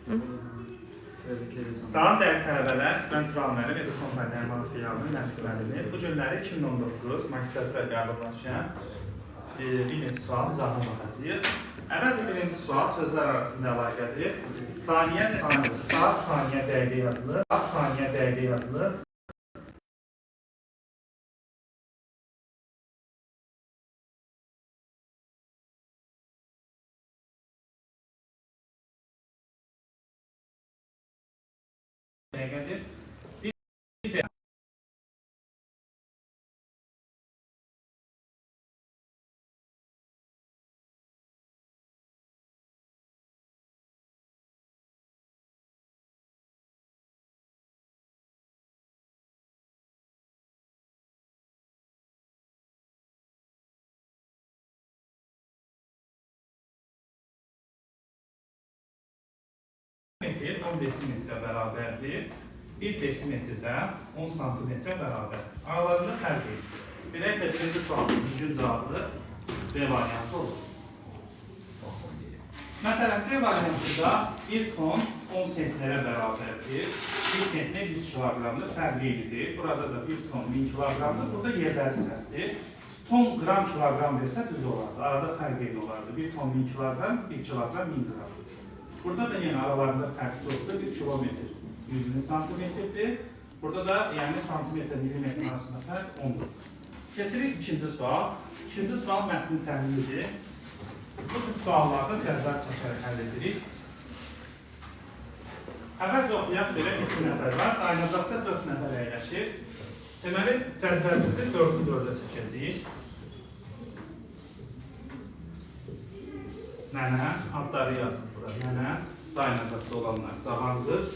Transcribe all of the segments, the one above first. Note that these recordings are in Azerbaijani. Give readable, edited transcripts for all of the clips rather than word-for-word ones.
Salam dəyərli tələbələr, mən Tural müəllim, Edukom Nərmanov filialının Nəsri müəllimi. Bu günləri 2019 magistratura qəbuluna düşən bir neçə sualın izahına baxacağıq. Əvvəlcə birinci sual sözlər arasında əlaqədir. Saniyə, saniyə, saat, saniyə, dəqiqə yazılır. Saat, saniyə, dəqiqə yazılır. Dəqiqədir. Bir də metr 10 desimetrə bərabərdir. 1 desimetr də 10 santimetrə bərabər. Aralarında fərq edir. Beləliklə birinci sualın düzgün cavabı B variantı olur. Məsələn, C variantında 1 ton 10 sentnerə bərabərdir. 1 sentner 100 kiloqramdır, fərqi eynidir. Burada da 1 ton 1000 kiloqramdır. Burada yerləri səhvdir. Ton qram kiloqram versə düz olardı. Arada fərq eyni olardı. 1 ton 1000 kiloqram, 1 kiloqram 1000 qram. Burada da yenə aralarında fərq çoxdur. 1 kilometr 100 min santimetrdir. Burada da yəni santimetr milimetr arasında fərq 10-dur. Keçirik ikinci sual. İkinci sual mətnin təhlilidir. Bu tip suallarda cədvəl çəkərək həll edirik. Əvvəlcə oxuyaq belə 2 nəfər var. Dayanacaqda 4 nəfər əyləşir. Deməli, cədvəlimizi 4-ü 4-ə çəkəcəyik. Nənə, adları yazın bura. Nənə, dayanacaqda olanlar cavan qız,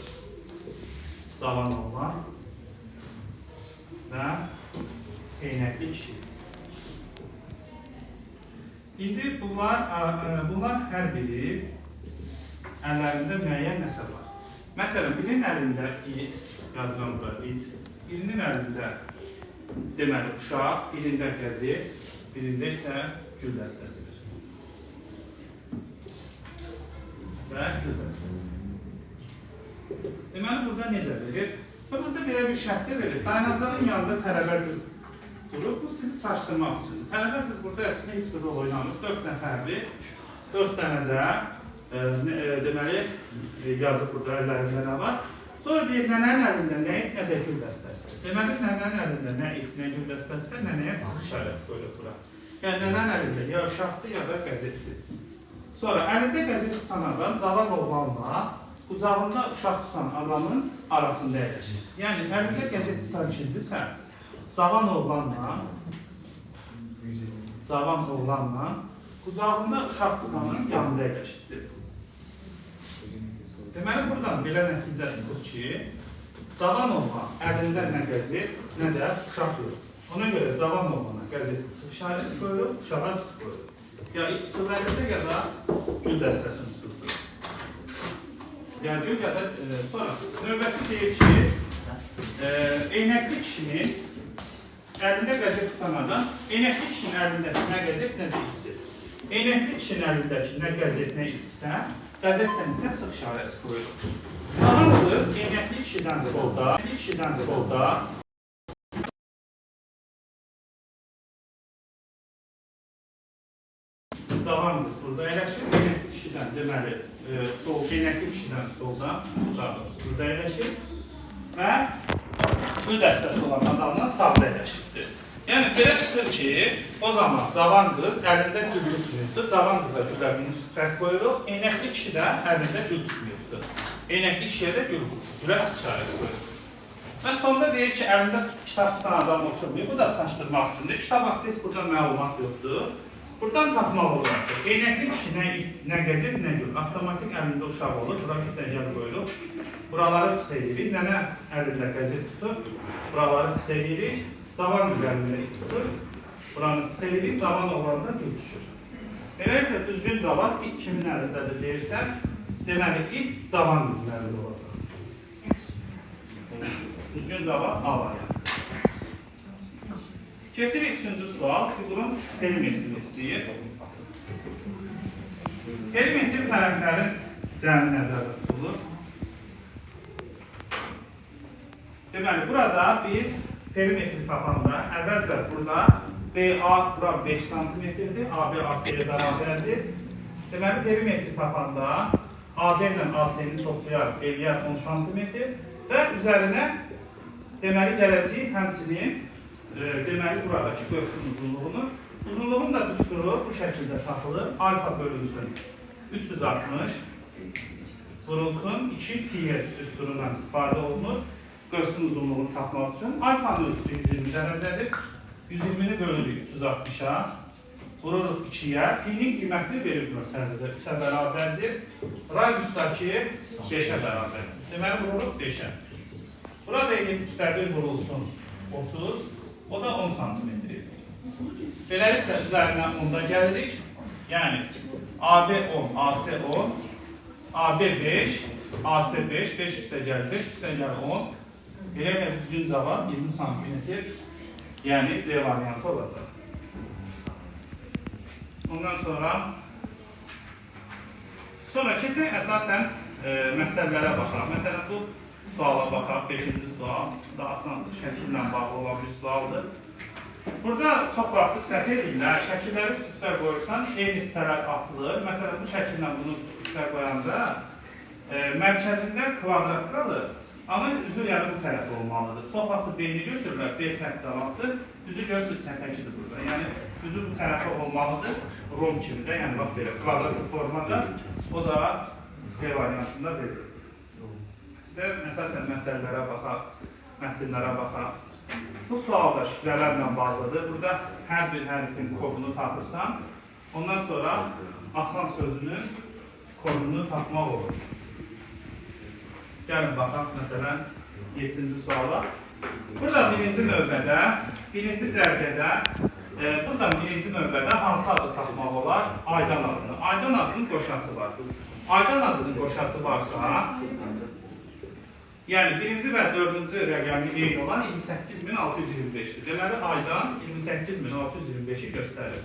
cavan oğlan və eynəkli kişi. İndi bunlar hər biri əllərində müəyyən nəsə var. Məsələn, birinin əlində it, yazıram bura it, birinin əlində deməli uşaq, birində qəzet, birində isə gül dəstəsidir. Və gül dəstəsi. Deməli, burada necə verir? Və burada belə bir şərti verir. Dayanacağın yanında tələbə qız durur. Bu sizi çaşdırmaq üçündür. Tələbə qız burada əslində heç bir rol oynamır. 4 nəfərdir. 4 dənə də deməli, yazıb burada əllərində nə var. Sonra deyir, nənənin əlində nə it, nə də gül dəstəsidir. Deməli, nənənin əlində nə it, nə gül dəstəsidir, nənəyə çıxış işarəsi qoyulur bura. Yəni, nənənin əlində ya uşaqdır, ya da qəzetdir. Sonra əlində qəzet tutan adam cavan oğlanla qucağında uşaq tutan adamın arasında əyləşir. Yəni, əlində qəzet tutan kimdirsə, cavan oğlanla qucağında uşaq tutanın yanında əyləşirdir. Deməli, buradan belə nəticə çıxır ki, cavan oğlan əlində nə qəzet, nə də uşaq yoxdur. Ona görə cavan oğlana qəzet çıxış işarəsi qoyulur, uşağa çıxış qoyulur. Ya it tutur əlində, ya da gül dəstəsini tuturdur. Ya gül, ya da sonra növbəti deyir ki, eynəkli kişinin əlində qəzet tutan adam, eynəkli kişinin əlindəki nə qəzet, nə də itdir. Eynəkli kişinin əlindəki nə qəzet, nə itdirsə, qəzetdən itə çıx işarəsi qoyulur. Cavan qız eynəkli kişidən solda, cavan qız burada əyləşir, eynəkli kişidən, deməli, eynəkli kişidən solda, burada əyləşir və gül dəstəsi olan adamdan sağda əyləşibdir. Yəni, belə çıxır ki, o zaman cavan qız əlində gül tutmuyubdur, cavan qıza gülə minus xətt qoyuruq, eynəkli kişi də əlində gül tutmuyubdur. Eynəkli kişiyə də gülə çıxış işarəsi qoyuruq. Və sonda deyir ki, əlində kitab tutan adam oturmuyor, bu da çaşdırmaq üçündür. Kitab haqqında heç burca məlumat yoxdur. Buradan tapmaq olar ki, eynəkli kişi nə it, nə qəzet, nə gül. Avtomatik əlində uşaq olur, bura üstə gəl qoyuruq. Buraları çıx edirik, nənə əlində qəzet tutur, buraları çıx edirik. Cavan qız əlində it tutur, buranı çıx edirik, cavan oğlanda gül düşür. Beləliklə, düzgün cavab it kimin əlindədir deyirsən, deməli, it cavan qızın əlində olacaq. Düzgün cavab A variantı. Keçirik üçüncü sual, fiqurun perimetrini istəyir. Perimetr tərəflərin Cəmi nəzərdə tutulur. Deməli, burada biz perimetri tapanda əvvəlcə burada BA bura 5 cm-dir, AB AC-yə bərabərdir. Deməli, perimetri tapanda AB ilə AC-ni toplayar, eləyər 10 cm və üzərinə deməli, gələcəyik həmçinin deməli, buradakı qövsün uzunluğunu. Uzunluğun da düsturu bu şəkildə tapılır. Alfa bölünsün 360 vurulsun 2 pi düsturundan istifadə olunur. Qövsün uzunluğunu tapmaq üçün. Alfanın ölçüsü 120 dərəcədir. 120-ni bölürük 360-a, vururuq 2-yə. Pi-nin qiymətini verib təzədə 3-ə bərabərdir. Radiusdakı 5-ə bərabərdir. Deməli, vururuq 5-ə. Burada eləyib 3-də 1 vurulsun 30, o da 10 cm. Beləliklə, üzərinə 10-da gəlirik. Yəni, AB 10, AC 10, AB 5, AC 5, 5 üstə gəl 5, üstə gəl 10. Beləliklə, düzgün cavab 20 cm, yəni C variantı olacaq. Ondan sonra keçək əsasən məsələlərə baxaq. Məsələn, bu suala baxaq, 5-ci sual, daha asandır, şəkillə bağlı olan bir sualdır. Burada çox vaxtı səhv edirlər, şəkilləri üst-üstə qoyursan, eyni hissələr atılır. Məsələn, bu şəkillə bunu üst-üstə qoyanda mərkəzində kvadrat qalır, amma üzü yəni bu tərəfə olmalıdır. Çox vaxtı B-ni götürürlər, B səhv cavabdır, üzü görürsünüz çəpəkidir burada. Yəni, üzü bu tərəfə olmalıdır, rom kimi də, yəni bax belə kvadratlı formada, o da C variantında verilir. İstər əsasən məsələlərə baxaq, mətnlərə baxaq. Bu sual da şifrələrlə bağlıdır. Burada hər bir hərfin kodunu tapırsan, ondan sonra asan sözünün kodunu tapmaq olur. Gəlin baxaq, məsələn, 7-ci suala. Burada birinci növbədə, birinci cərgədə, buradan birinci növbədə hansı adı tapmaq olar? Aydan adını. Aydan adının qoşası var. Aydan adının qoşası varsa, yəni birinci və dördüncü rəqəmi eyni olan 28.625-dir. Deməli, Aydan 28.625-i göstərir.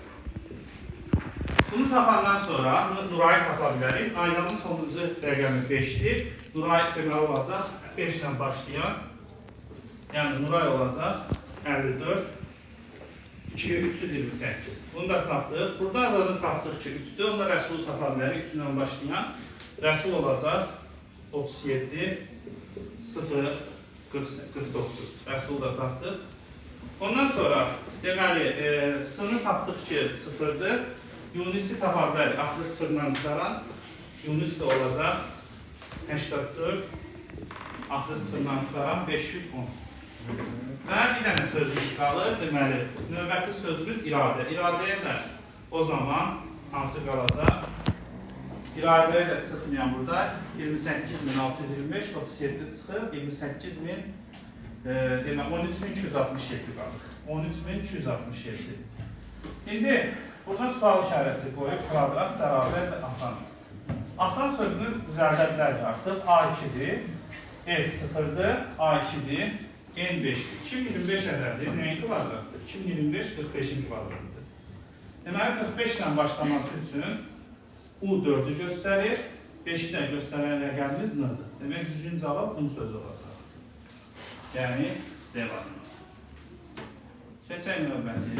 Bunu tapandan sonra Nurayı tapa bilərik. Aydanın sonuncu rəqəmi 5-dir. Nuray deməli olacaq 5 ilə başlayan, yəni Nuray olacaq 54, 2, 328. Bunu da tapdıq. Burada adını tapdıq ki 3-dür. Onda Rəsulu tapa bilərik. 3 ilə başlayan Rəsul olacaq 37, 0, 49. Rəsulu da tapdıq. Ondan sonra deməli, S-ni tapdıq ki 0-dır. Yunisi tapa bilərik. Axırı 0-la qutaran Yunus da olacaq 84, axırı 0-la qutaran 510. Və bir dənə sözümüz qalır. Deməli, növbəti sözümüz iradə. İradəyə də o zaman hansı qalacaq? İradəyə də çıxmayan burada 28.625, 37 çıxır, 28.000, demək, 13.267 qalır. 13.267. İndi burada sual işarəsi qoyub kvadrat bərabər asan. Asan sözünü düzəldə bilərik artıq. A2-dir, S 0-dır, A2-dir, N 5-dir. 2025 ədədi nəyin kvadratıdır? 2025, 45-in kvadratıdır. Deməli, 45 ilə başlaması üçün U 4-ü göstərir, 5-i də göstərən rəqəmimiz N-dır. Demək, düzgün cavab un sözü olacaq. Yəni, C variantı. Keçək növbəti.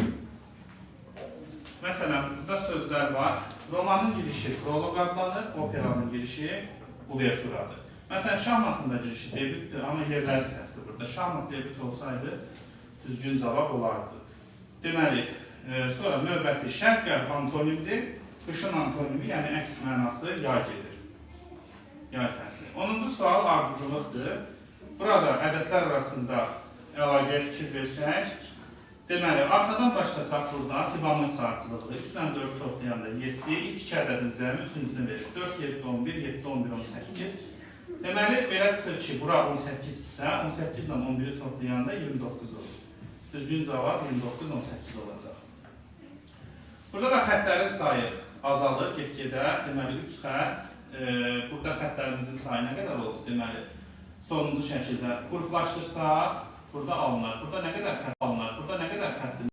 Məsələn, burada sözlər var. Romanın girişi proloq adlanır, operanın girişi uverturadır. Məsələn, şahmatın da girişi debütdür, amma yerləri səhvdir burada. Şahmat debüt olsaydı, düzgün cavab olardı. Deməli, sonra növbəti şərq-qərb antonimdir. Qışın antonimi, yəni əks mənası yay gedir. Yay fəsli. 10-cu sual ardıcılıqdır. Burada ədədlər arasında əlaqəyə fikir versək, deməli, arxadan başlasaq buradan Fibonacci ardıcılıqdır. 3 ilə 4 toplayanda 7, ilk iki ədədin cəmi üçüncünü verir. 4, 7, 11, 7, 11, 18. Deməli, belə çıxır ki, bura 18 isə 18 ilə 11-i toplayanda 29 olur. Düzgün cavab 29, 18 olacaq. Burada da xəttlərin sayı azalır get-gedə. Deməli, 3 xətt. Burada xəttlərimizin sayı nə qədər oldu? Deməli, sonuncu şəkildə qruplaşdırsaq, burada alınır. Burada nə qədər xətt alınır? Burada nə qədər xəttimiz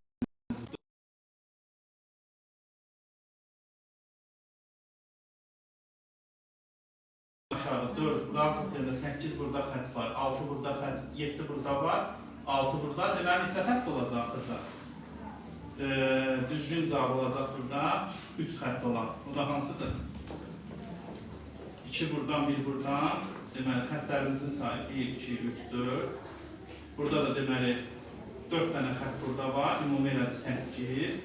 aşağı 4, buradan toplayanda 8 burada xətt var, 6 burada xətt, 7 burada var, 6 burada. Deməli, neçə xətt olacaq axırda? Düzgün cavab olacaq burada 3 xətt olan. O da hansıdır? 2 buradan, 1 buradan. Deməli, xəttlərimizin sayı 1, 2, 3, 4. Burada da deməli 4 dənə xətt burada var. Ümumi elədi 8.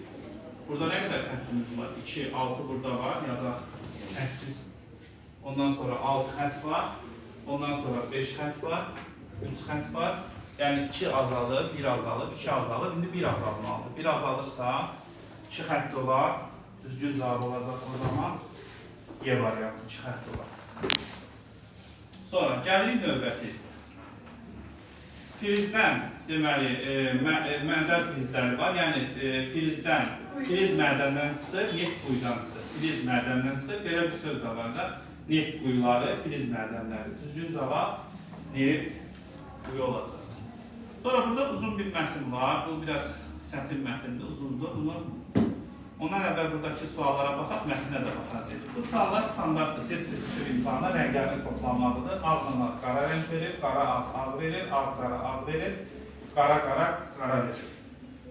Burada nə qədər xəttimiz var? 2, 6 burada var. Yazaq 8. Ondan sonra 6 xətt var. Ondan sonra 5 xətt var. 3 xətt var. Yəni 2 azalır, 1 azalır, 2 azalır. İndi 1 azalmalıdır. 1 azalırsa 2 xətt olar. Düzgün cavab olacaq o zaman. Y variantı 2 xətt olar. Sonra gəlirik növbəti. Filizdən deməli mədən filizləri var. Yəni filizdən, filiz mədəndən çıxır, neft quyudan çıxır. Filiz mədəndən çıxır. Belə bir söz də var da. Neft quyuları, filiz mədənləri. Düzgün cavab neft quyu olacaq. Sonra burada uzun bir mətn var. Bu biraz çətin mətndir, uzundur. Bunu ondan əvvəl buradakı suallara baxaq, mətnə də baxacağıq. Bu suallar standartdır, tez-tez düşür imtahana, rənglərini toplanmalıdır. Ağla qara rəng verir, qara ağ ağ verir, ağ qara ağ verir, qara qara qara verir.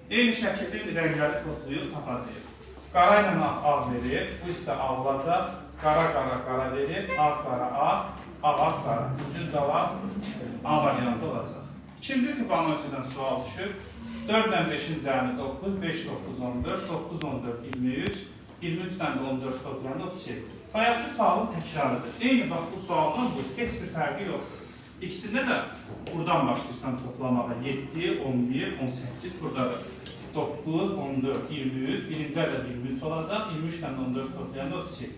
Eyni şəkildə bir rəngləri toplayıb tapacağıq. Qara ilə ağ ağ verir, bu hissə ağ olacaq, qara qara qara verir, ağ qara ağ, ağ ağ qara. Düzgün cavab A variantı olacaq. İkinci Fibonacci'dən sual düşüb. 4 ilə 5-in cəmi 9, 5, 9, 14, 9, 14, 23, 23-dən də 14 toplayanda 37. Bayaqki sualın təkrarıdır. Eyni bax bu sualla bu, heç bir fərqi yoxdur. İkisində də buradan başlayırsan toplamağa 7, 11, 18, burada da 9, 14, 23, birinci ədəd 23 olacaq, 23-dən də 14 toplayanda 37.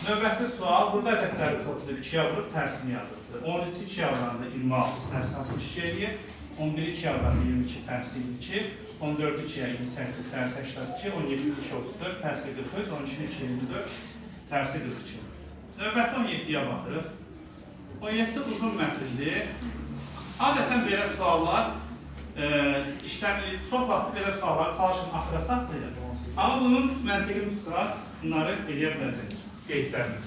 Növbəti sual, burada ədədləri toplayıb 2-yə vurub tərsini yazıbdır. 13-i 2-yə vuranda 26, tərsi 62 eləyir. 11-i 2-yə vuranda 22, tərsi 22. 14-ü 2-yə 28, tərsi 82. 17-i 2-yə 34, tərsi 43. 12-ni 2-yə 24, tərsi 42. Növbəti 17-yə baxırıq. 17 uzun mətndir. Adətən belə suallar, çox vaxt belə sualları çalışın axıra saxlayın. Amma bunun məntiqini tutsaq, bunları eləyə biləcək qeydlərini.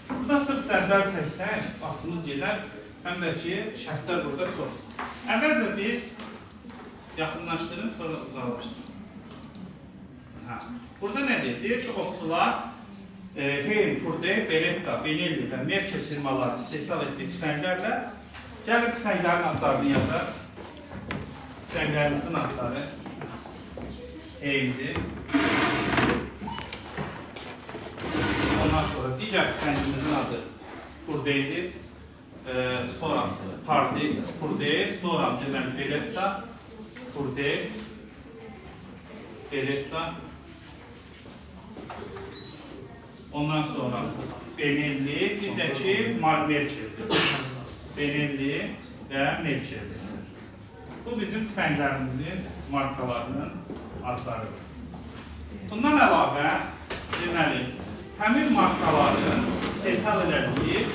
Burada sırf cədvəl çəksək, vaxtımız gedər, həm də ki, şərtlər burada çoxdur. Əvvəlcə biz yaxınlaşdırın, sonra uzaqlaşdırın. Hə. Burada nə deyir? Deyir ki, ovçular Heym, Purdey, Beretta, Benelli və Merkel firmaları istehsal etdiyi tüfənglərlə gəlin tüfənglərin adlarını yazar. Tüfənglərimizin adları Heym'dir. Ondan sonra digər tüfəngimizin adı Purdey'dir. Sonra Pardey, Purdey, sonra deməli Beretta, Purdey, Beretta. Ondan sonra Benelli, bir də ki Merkel. Benelli və Merkel. Bu bizim tüfənglərimizin markalarının adlarıdır. Bundan əlavə, deməli, həmin markaların istehsal elədiyi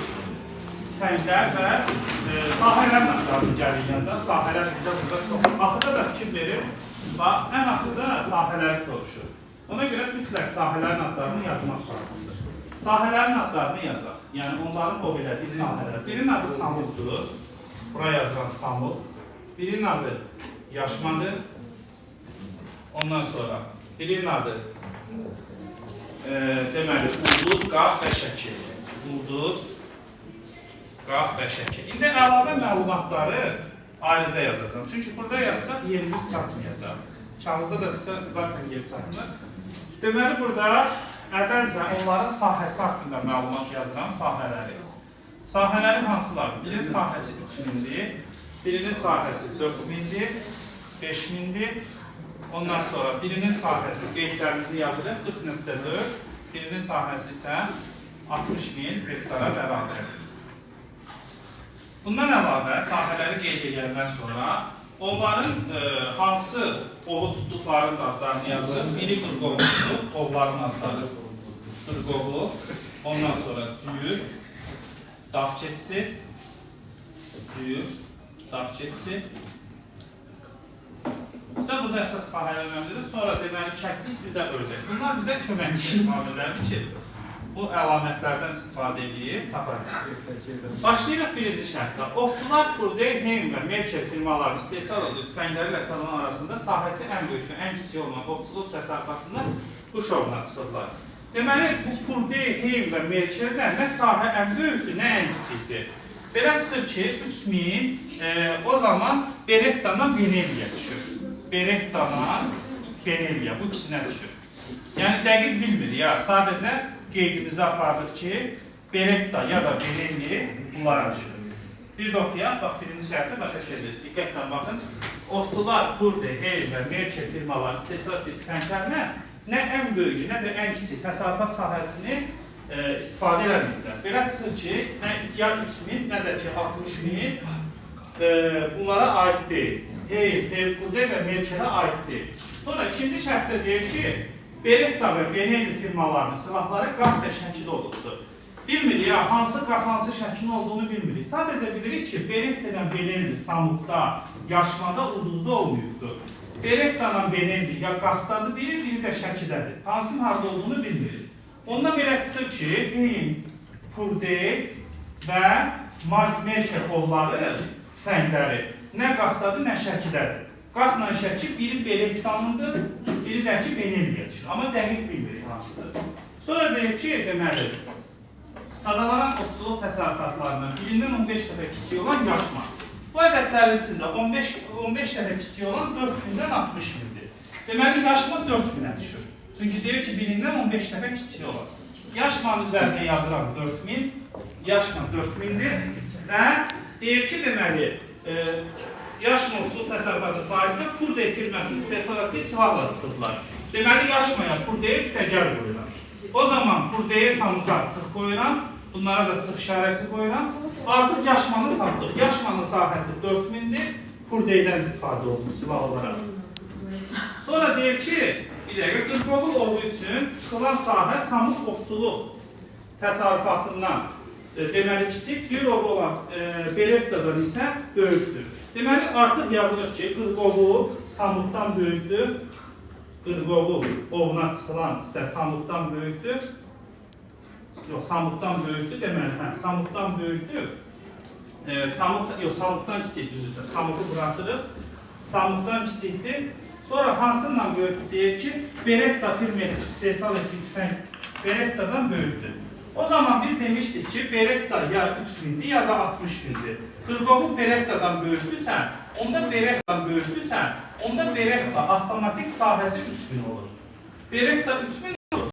tüfənglər və sahələrin adlarını gəlir yazaq. Sahələr bizə burada çox. Axırda da fikir verir. Bax, ən axırda sahələri soruşur. Ona görə mütləq sahələrin adlarını yazmaq lazımdır. Sahələrin adlarını yazaq. Yəni onların o elədiyi sahələr. Birinin adı Samurdur. Bura yazıram Samur. Birinin adı Yaşmadır. Ondan sonra birinin adı deməli Ulduz, Qaf və Şəki. Ulduz, Qaf və Şəki. İndi əlavə məlumatları ayrıca yazacağam. Çünki burada yazsaq yerimiz çatmayacaq. Kağızda da sizə zaten yer çatmır. Deməli burada əvvəlcə onların sahəsi haqqında məlumat yazıram, sahələri. Sahələri hansılardır? Birinin sahəsi 3000-dir, birinin sahəsi 4000-dir, 5000-dir. Ondan sonra birinin sahəsi, qeydlərimizi yazırıq, 40.4, birinin sahəsi isə 60.000 hektara bərabərdir. Bundan əlavə sahələri qeyd edəndən sonra onların hansı ovu tutduqlarının da adlarını yazırıq. Biri qırqovuldur, ovların adları qırqovul, ondan sonra cüyür, dağ keçisi, cüyür, dağ keçisi. Bizə burada əsas sahələr önəmlidir. Sonra deməli kəklik, bir də ördək. Bunlar bizə köməkçi amillərdir ki, Bu əlamətlərdən istifadə edib tapacaq. Başlayırıq birinci şərtlə. Ovçular Purdey, Heym və Merkel firmalarının istehsal etdiyi tüfəngləri ilə salan arasında sahəsi ən böyük və ən kiçik olan ovçuluq təsərrüfatında quş ovuna çıxırlar. Deməli, bu Purdey, Heym və Merkeldən nə sahə ən böyükdür, nə ən kiçikdir. Belə çıxır ki, 3000 o zaman Beretta'dan Benelliyə düşür. Beretta'dan Benelliyə, bu ikisinə düşür. Yəni, dəqiq bilmir ya, sadəcə qeydimizi apardıq ki, Beretta ya da Benelli bunlara düşür. Bir də oxuyaq, bax, birinci şərti başa düşəcəksiniz. Diqqətlə baxın. Ovçular Purdey, Heym və Merkel firmalarının istehsal etdiyi tüfənglərlə nə ən böyüyü, nə də ən kiçik təsərrüfat sahəsini istifadə eləmirlər. Belə çıxır ki, nə ya 3000, nə də ki 60.000 bunlara aid deyil. Heym, Purdey və Merkelə aid deyil. Sonra ikinci şərtdə deyir ki, Beretta və Benelli firmalarının silahları qaf və şəkildə olubdur. Bilmirik ya, hansı qaf, hansı şəklin olduğunu bilmirik. Sadəcə bilirik ki, Beretta ilə Benelli Samuxda, Yaşmada, Ulduzda olmayıbdır. Beretta ilə Benelli ya qafdadır biri, biri də şəkidədir. Hansının harada olduğunu bilmirik. Ondan belə çıxır ki, Heym, Purdey və Mark Merkel ovları, tüfəngləri nə qafdadır, nə şəkidədir. Qafla şəki biri Berettanındır, biri də ki Benelliyə düşür. Amma dəqiq bilmirik hansıdır. Sonra deyir ki, deməli, sadalanan ovçuluq təsərrüfatlarından birindən 15 dəfə kiçik olan yaşma. Bu ədədlərin içində 15 dəfə kiçik olan 4000-dən 60.000-dir. Deməli, yaşma 4000-ə düşür. Çünki deyir ki, birindən 15 dəfə kiçik olan. Yaşmanın üzərinə yazıram 4000, yaşma 4000-dir və deyir ki, deməli, yaşma ovçuluq təsərrüfatı sahəsində Purdey firmasının istehsal etdiyi silahla çıxıblar. Deməli, yaşmaya Purdeyə üstəgəl qoyuram. O zaman Purdeyə Samuxa çıx qoyuram, bunlara da çıx işarəsi qoyuram. Artıq yaşmanı tapdıq. Yaşmanın sahəsi 4000-dir, Purdeydən istifadə olunur silah olaraq. Sonra deyir ki, bir dəqiqə, qırqovul ovu üçün çıxılan sahə Samux ovçuluq təsərrüfatından deməli, kiçik, cüyür ovu olan Berettadan isə böyükdür. Deməli, artıq yazırıq ki, qırqovul Samuxdan böyükdür. Qırqovul ovuna çıxılan hissə Samuxdan böyükdür. Yox, Samuxdan böyükdür, deməli, hə, Samuxdan böyükdür. Samuxdan kiçikdir, üzr istəyirəm. Samuxu buraxdırıq. Samuxdan kiçikdir. Sonra hansından böyükdür? Deyir ki, Beretta firması istehsal etdiyi tüfəng Berettadan böyükdür. O zaman biz demişdik ki, Beretta ya 3000-dir ya da 60.000-dir. Qırqovul Berettadan böyükdürsə, onda Berettadan böyükdürsə, onda Beretta avtomatik sahəsi 3000 olur. Beretta 3000 olur.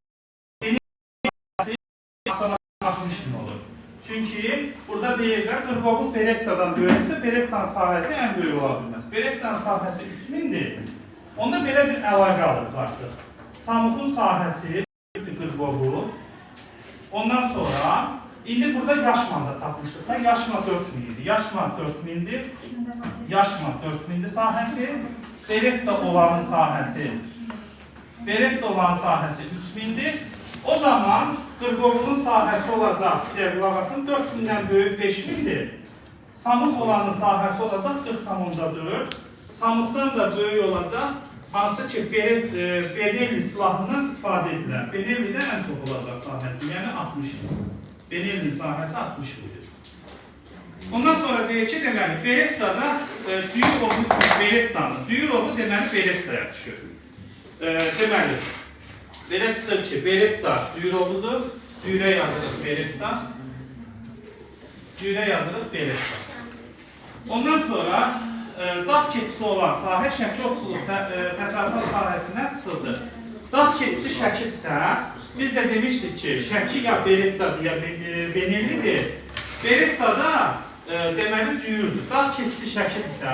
Avtomatik 60.000 olur. Çünki burada deyirlər, Qırqovul Berettadan böyükdürsə, Berettanın sahəsi ən böyük ola bilməz. Berettanın sahəsi 3000-dir. Onda belə bir əlaqə alırıq artıq. Samuxun sahəsi Qırqovul. Ondan sonra, indi burada yaşma da tapmışdıq da, yaşma 4000 idi. Yaşma 4000-dir, yaşma 4000-dir sahəsi, Beretta olanın sahəsi, Beretta olan sahəsi 3000-dir. O zaman Qırqovulun sahəsi olacaq, qulaq asın, 4000-dən böyük 5000-dir. Samux olanın sahəsi olacaq 40,4. Samuxdan da böyük olacaq, hansı ki Benelli silahından istifadə edilən. Benelli'dən ən çox olacaq sahəsi, yəni 60.000. Benelli sahəsi 60.000-dir. Ondan sonra deyir ki, deməli, Berettada cüyür ovu üçün Berettanın, cüyür ovu deməli Berettaya düşür. Deməli, belə çıxır ki, Beretta cüyür ovudur, cüyürə yazırıq Beretta, cüyürə yazırıq Beretta. Ondan sonra dağ keçisi olan sahə Şəki ovçuluq təsərrüfat sahəsinə çıxıldı. Dağ keçisi Şəkidirsə, biz də demişdik ki, Şəki ya Berettadır, ya Benellidir. Berettada deməli cüyürdür. Dağ keçisi Şəkidirsə,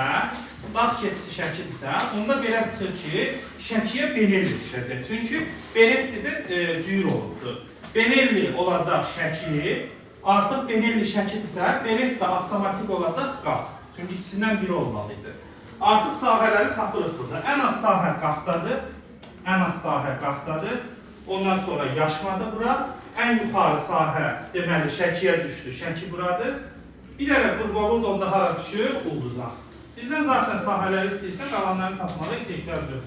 dağ keçisi Şəkidirsə, onda belə çıxır ki, Şəkiyə Benelli düşəcək. Çünki Berettidə cüyür olubdur. Benelli olacaq Şəki, artıq Benelli Şəkidirsə, Beretta avtomatik olacaq qaf. Çünki ikisindən biri olmalı idi. Artıq sahələri tapırıq burada. Ən az sahə qafdadır. Ən az sahə qafdadır. Ondan sonra yaşmadır bura. Ən yuxarı sahə deməli Şəkiyə düşdü. Şəki buradır. Bir dənə Qırqovul da onda hara düşür? Ulduza. Bizdən zaten sahələri istəyirsə, qalanlarını tapmağa heç ehtiyac yoxdur.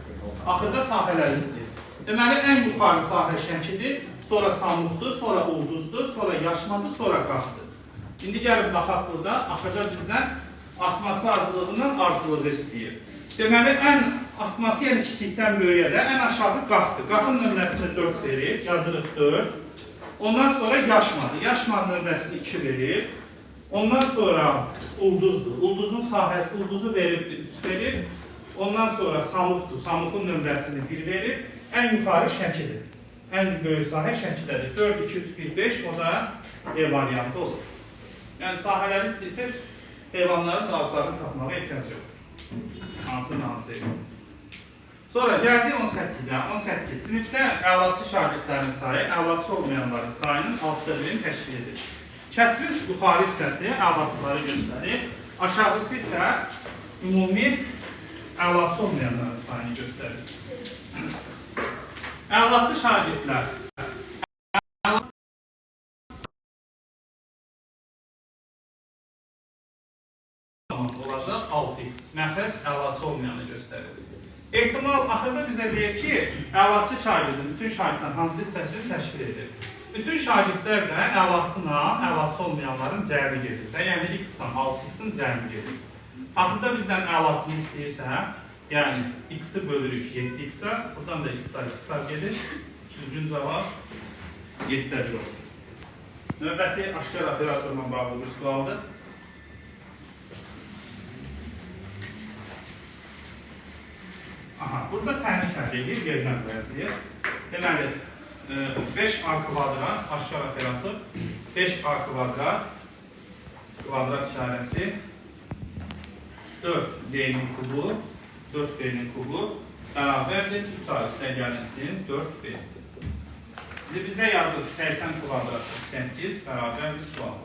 Axırda sahələri istəyir. Deməli, ən yuxarı sahə Şəkidir, sonra Samruqdur, sonra Ulduzdur, sonra Yaşmadır, sonra Qaxdır. İndi gəlib baxaq burada, axırda bizdən artması ardıcılığından ardıcılığı istəyir. Deməli, ən artması, yəni kiçikdən böyüyə də ən aşağı Qaxdır. Qaxın nömrəsini 4 verib, yazırıq 4. Ondan sonra Yaşmadır. Yaşmanın nömrəsini 2 verib. Ondan sonra Ulduzdur. Ulduzun sahəsi, Ulduzu veribdir, 3 verib. Ondan sonra Samruqdur. Samruqun nömrəsini 1 verib. Ən yuxarı Şəkidir. Ən böyük sahə Şəkidədir. 4, 2, 3, 1, 5, o da E variantı olur. Yəni sahələri istəyirsəz, heyvanların adlarını tapmağa ehtiyac yoxdur. Hansının hansı heyvan. Sonra gəldik 18-ə. 18. Sinifdə əlaçı şagirdlərin sayı, əlaçı olmayanların sayının 1/6-ni təşkil edir. Kəsrin yuxarı hissəsi əlaçıları göstərir, aşağısı isə ümumi əlaçı olmayanların sayını göstərir. Əlaçı şagirdlər. Olacaq 6x. Məxrəc əlaçı olmayanı göstərir. Ehtimal axırda bizə deyir ki, əlaçı şagirdin bütün şagirdlərin hansı hissəsini təşkil edir? Bütün şagirdlər də əlaçıyla əlaçı olmayanların cəmi gedir. Də, yəni x-dan 6x-in cəmi gedir. Axırda bizdən əlaçını istəyirsə, yəni x-i bölürük 7x-ə, buradan da x-lar x-lar gedir. Düzgün cavab 7-də olur. Növbəti aşkar operatorla bağlı bir sualdır. Aha, burada tənik həll edir, yerinə qoyacağıq. Deməli, 5a kvadrat, aşkar operator, 5a kvadrat, kvadrat işarəsi, 4b-nin kubu, 4b-nin kubu bərabərdir, 3a üstə gəlinsin, 4b. İndi bizdə yazılır 80 kvadrat 8 bərabərdir sual.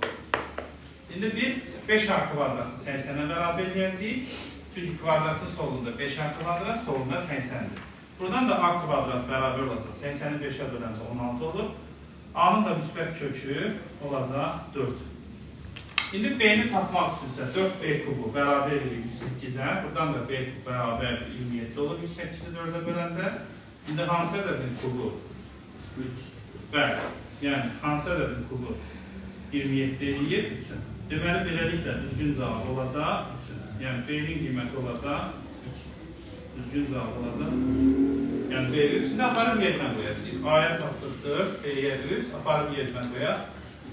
İndi biz 5a kvadratı 80-ə bərabər eləyəcəyik. Çünki kvadratın solunda 5a kvadrat, solunda 80-dir. Buradan da a kvadrat bərabər olacaq. 80-i 5-ə böləndə 16 olur. A-nın da müsbət kökü olacaq 4. İndi b-ni tapmaq üçünsə 4b kubu bərabərdir 108-ə. Buradan da b kubu bərabərdir 27 olur 108-i 4-ə böləndə. İndi hansı ədədin kubu? 3. Bəli. Yəni hansı ədədin kubu 27 eləyir? 3-ün. Deməli, beləliklə düzgün cavab olacaq 3-ün. Yəni b-nin qiyməti olacaq 3. Düzgün cavab olacaq 3. Yəni b 3. İndi aparıb yerinə qoyacağıq. A-ya tapdıq 4, b-yə 3, aparıb yerinə qoyaq.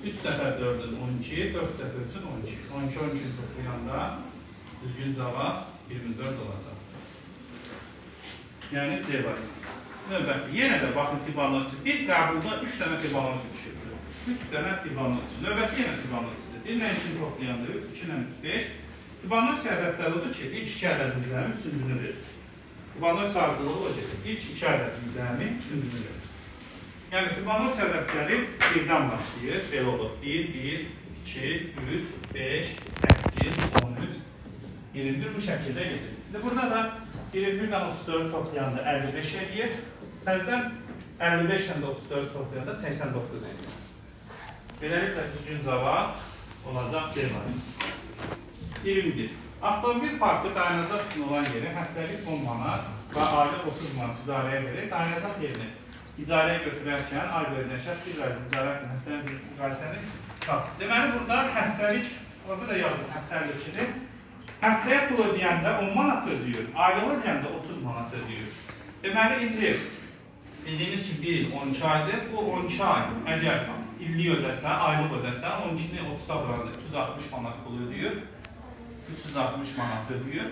3 dəfə 4-ün 12, 4 dəfə 3-ün 12. 12, 12-ni toplayanda düzgün cavab 24 olacaq. Yəni C variantı. Növbəti. Yenə də baxın Fibonacci. Bir qəbulda 3 dənə Fibonacci düşübdür. 3 dənə Fibonacci. Növbəti yenə Fibonaccidir. 1 ilə 2-ni toplayanda 3, 2 ilə 3, 5. Fibonacci ədədləri odur ki, ilk 2 ədədin cəmi üçüncünü verir. Fibonacci ardıcılığı o gedir. İlk 2 ədədin cəmi üçüncünü verir. Yəni Fibonacci ədədləri 1-dən başlayır. Belə olur. 1, 1, 2, 3, 5, 8, 13, 21 bu şəkildə gedir. İndi burada da 21 ilə 34 toplayanda 55 eləyir. Təzədən 55 ilə də 34 toplayanda 89 eləyir. Beləliklə düzgün cavab olacaq D variantı. 21. Avtomobil parkı dayanacaq üçün olan yeri həftəlik 10 manat və aylıq 30 manat icarəyə verir. Dayanacaq yerini icarəyə götürərkən ay verilən şəxs bir rəzmi icarə həftəlik bir müqayisəni tapır. Deməli burada həftəlik, orada da yazır həftəlikçidir. Həftəyə pul ödəyəndə 10 manat ödəyir, aylıq ödəyəndə 30 manat ödəyir. Deməli indi bildiyimiz ki bir il 12 aydır. Bu 12 ay əgər illik ödəsə, aylıq ödəsə 12-ni 30-a vuranda 360 manat pul ödəyir. 360 manat ödəyir.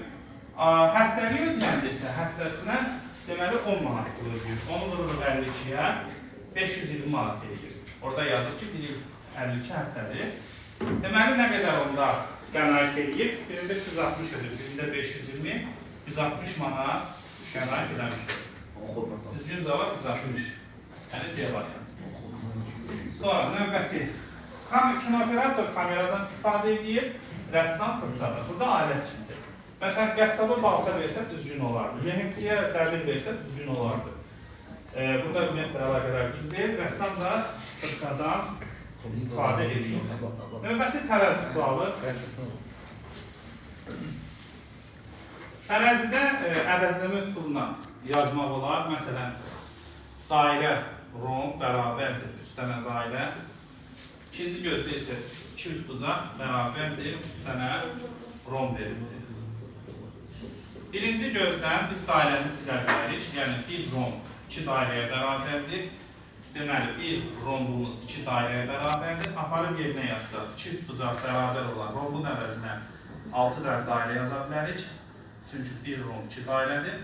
Həftəlik ödəyəndə isə həftəsinə deməli 10 manat pul ödəyir. Onu vururuq 52-yə, 520 manat eləyir. Orada yazır ki, bir il 52 həftədir. Deməli nə qədər onda qənaət eləyir? Birində 360 ödəyir, birində 520, 160 manat qənaət eləmişdir. Düzgün cavab 160. Yəni D variantı. Sonra növbəti. Kinooperator kameradan istifadə edir, rəssam fırçada. Burada alət kimidir. Məsələn, qəssaba balta versə düzgün olardı. Lehimçiyə dəmir versə düzgün olardı. Burada ümumiyyətlə əlaqələr düz deyil. Rəssam da fırçadan istifadə edir. Növbəti tərəzi sualı. Tərəzidə əvəzləmə üsuluna yazmaq olar. Məsələn, dairə romb bərabərdir 3 dənə dairə. İkinci gözdə isə 2 üçbucaq bərabərdir 3 dənə romb veribdir. Birinci gözdən biz dairəni silə bilərik. Yəni bir romb 2 dairəyə bərabərdir. Deməli, bir rombumuz 2 dairəyə bərabərdir. Aparıb yerinə yazsaq, 2 üçbucaq bərabər olan rombun əvəzinə 6 dənə dairə yaza bilərik. Çünki bir romb 2 dairədir.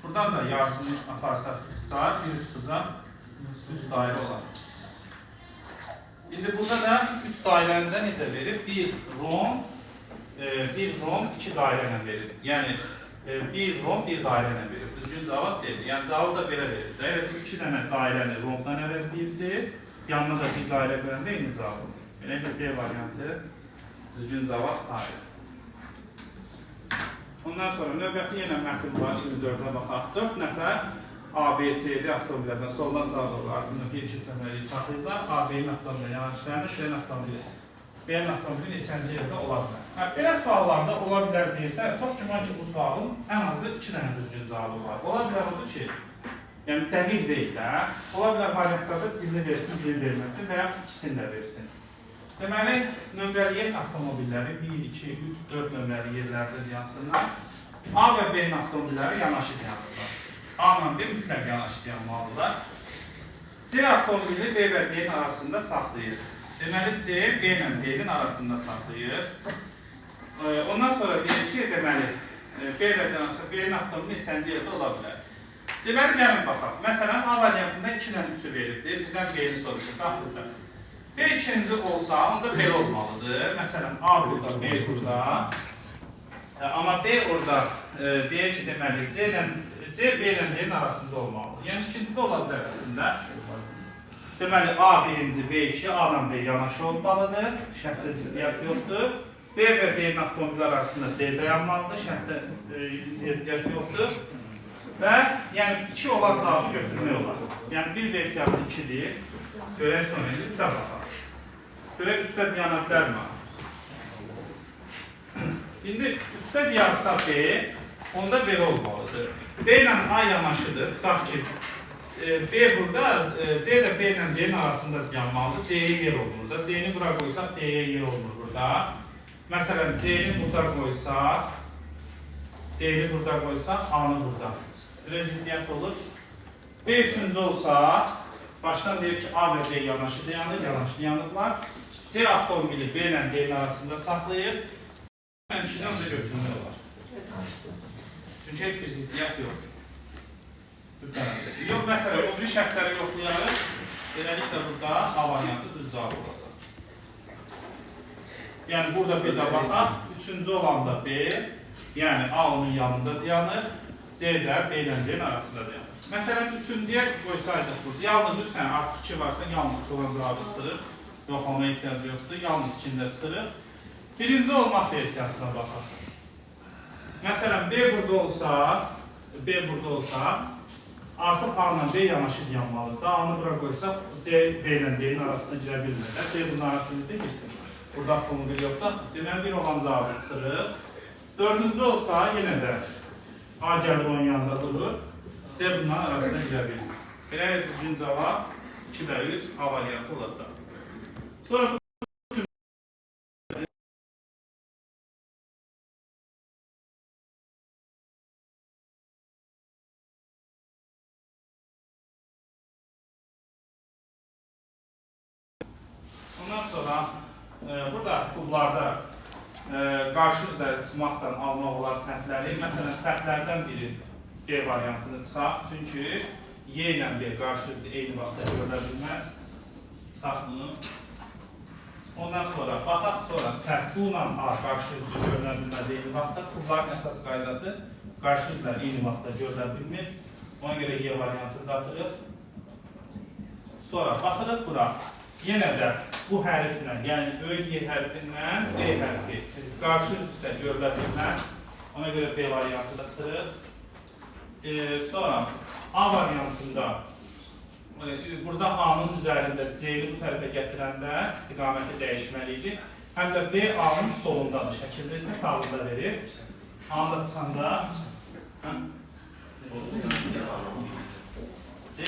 Buradan da yarısını aparsaq ixtisar, bir üçbucaq 3 dairə olar. İndi burada da 3 dairəni də necə verir? Bir romb, bir romb 2 dairə ilə verir. Yəni bir romb bir dairə ilə verir. Düzgün cavab deyil. Yəni cavab da belə verir. Elə 2 dənə dairəni rombdan əvəzləyibdir. Yanına da bir dairə qoyanda eyni cavab olur. Beləliklə D variantı düzgün cavab sayılır. Ondan sonra növbəti yenə mətn var, 24-ə baxaq. 4 nəfər A, B, C, D avtomobillərdən soldan sağa doğru ardında 1-2 nəfəri saxlayıblar. A, B-nin avtomobili yanaşlarını, C-nin avtomobili, B-nin avtomobili neçənci yerdə ola bilər? Hə, belə suallarda ola bilər deyilsə, çox güman ki, bu sualın ən azı 2 dənə düzgün cavabı var. Ola bilər odur ki, yəni dəqiq deyil də, ola bilər variantlarda birini versin, birini verməsin və ya ikisini də versin. Deməli, nömrəli avtomobilləri 1, 2, 3, 4 nömrəli yerlərdə dayansınlar. A və B-nin avtomobilləri yanaşı dayanırlar. A ilə B mütləq yanaşı dayanmalıdırlar. C avtomobili B və D-nin arasında saxlayır. Deməli, C, B ilə D-nin arasında saxlayır. Ondan sonra deyir ki, deməli, B və D arasında B-nin avtomobili neçənci yerdə ola bilər? Deməli, gəlin baxaq. Məsələn, A variantında 2 ilə 3-ü veribdir. Bizdən B-ni soruşur. Bax burada. B ikinci olsa, onda belə olmalıdır. Məsələn, A burada, B burada. Amma B orada deyir ki, deməli, C, B ilə D-nin arasında olmalıdır. Yəni, ikinci də ola bilər əslində. Deməli, A birinci, B iki, A ilə B yanaşı olmalıdır. Şərtdə ziddiyyət yoxdur. B və D-nin avtomobillər arasında C dayanmalıdır. Şərtdə ziddiyyət yoxdur. Və yəni, 2 olan cavabı götürmək olar. Yəni, bir versiyası 2-dir. Görək sonra indi 3-ə baxaq. Görək 3-də dayana bilərmi? İndi 3-də dayansa B, onda belə olmalıdır. B ilə A yanaşıdır. Tutaq ki, B burada, C də B ilə D-nin arasında dayanmalıdır. C-yə yer olmur da. C-ni bura qoysaq, D-yə yer olmur burada. Məsələn, C-ni burada qoysaq, D-ni burada qoysaq, A-nı burada. Belə ziddiyyət olur. B üçüncü olsa, başdan deyir ki, A və B yanaşı dayanır, yanaşı dayanıblar. C avtomobili B ilə D-nin arasında saxlayır. Mən 2-dən də götürmək olar. Çünki heç bir ziddiyyət yoxdur. Yox, məsələn, o biri şərtləri yoxlayarıq. Beləliklə, burada A variantı düz cavab olacaq. Yəni, burada bir də baxaq. Üçüncü olanda B, yəni A onun yanında dayanır, C də B ilə D-nin arasında dayanır. Məsələn, üçüncüyə qoysaydıq burada, yalnız 3, yəni artıq 2 varsa, yalnız olan cavabı çıxırıq. Yox, ona ehtiyacı yoxdur, yalnız 2-ni də çıxırıq. Birinci olmaq versiyasına baxaq. Məsələn, B burada olsa, artıq A ilə B yanaşı dayanmalıdır. A-nı bura qoysaq, C, B ilə D-nin arasına girə bilmir. C bunun arasında girsin. Burada avtomobil yoxdur. Deməli, bir olan cavabı çıxırıq. Dördüncü olsa, yenə də A gəlir onun yanında durur. C bunların arasına girə bilmir. Beləliklə, düzgün cavab 2 və 3 A variantı olacaq. Sonra ondan sonra burada kublarda qarşı üzləri çıxmaqla almaq olar səhvləri. Məsələn, səhvlərdən biri B variantını çıxaq. Çünki Y ilə B qarşı üzlü eyni vaxtda görülə bilməz. Çıxaq bunu. Ondan sonra baxaq, sonra səhv U ilə A qarşı üzlü görülə bilməz eyni vaxtda. Kubların əsas qaydası qarşı üzlər eyni vaxtda görülə bilmir. Ona görə Y variantını da atırıq. Sonra baxırıq bura. Yenə də bu hərflə, yəni böyük Y hərfindən B hərfi qarşı üzlüsə görülə bilməz. Ona görə B variantı da çıxırıq. Sonra A variantında burada A-nın üzərində C-ni bu tərəfə gətirəndə istiqaməti dəyişməli idi. Həm də B A-nın solundadır. Şəkildə isə sağında verir. A-nı da çıxanda D.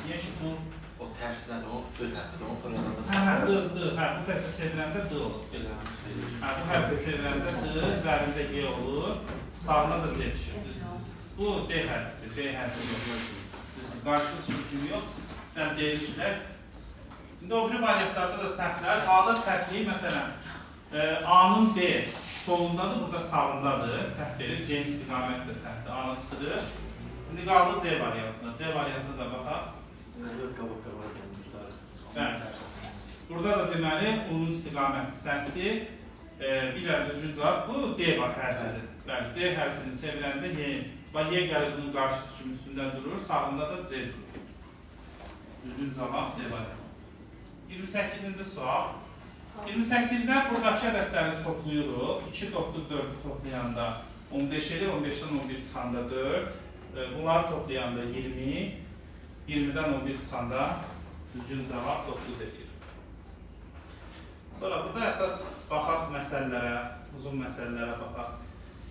Niyə ki, bu... O tərsinədir, o D hərfidir, onu sonra yanında Hə, D, D, hə, bu tərəfə çevirəndə D olur. Hə, bu hərfə çevirəndə D, üzərində G olur, sağına da C düşür, düzdür. Bu D hərfidir, B hərfi yox. Düzdür, qarşı sürtünmə yox, yəni D düşürlər. İndi o biri variantlarda da səhvlər, A-da səhvliyi məsələn, A-nın B solundadır, burada sağındadır, səhv verib, C-nin istiqaməti də səhvdir, A-nı çıxırır. İndi qaldı C variantına, C variantına da baxaq. Bəli. Burada da deməli, onun istiqaməti səhvdir. Bir də düzgün cavab bu D var hərfidir. Bəli, D hərfini çevirəndə Y, bax Y gəlir bunun qarşı düşüm üstündə durur, sağında da C durur. Düzgün cavab D variantı. 28-ci sual. 28-də buradakı ədədləri toplayırıq. 2, 9, 4-ü toplayanda 15 edir, 15-dən 11 çıxanda 4. Bunları toplayanda 20, 20-dən 11 çıxanda düzgün cavab 9 edir. Sonra burada əsas baxaq məsələlərə, uzun məsələlərə baxaq.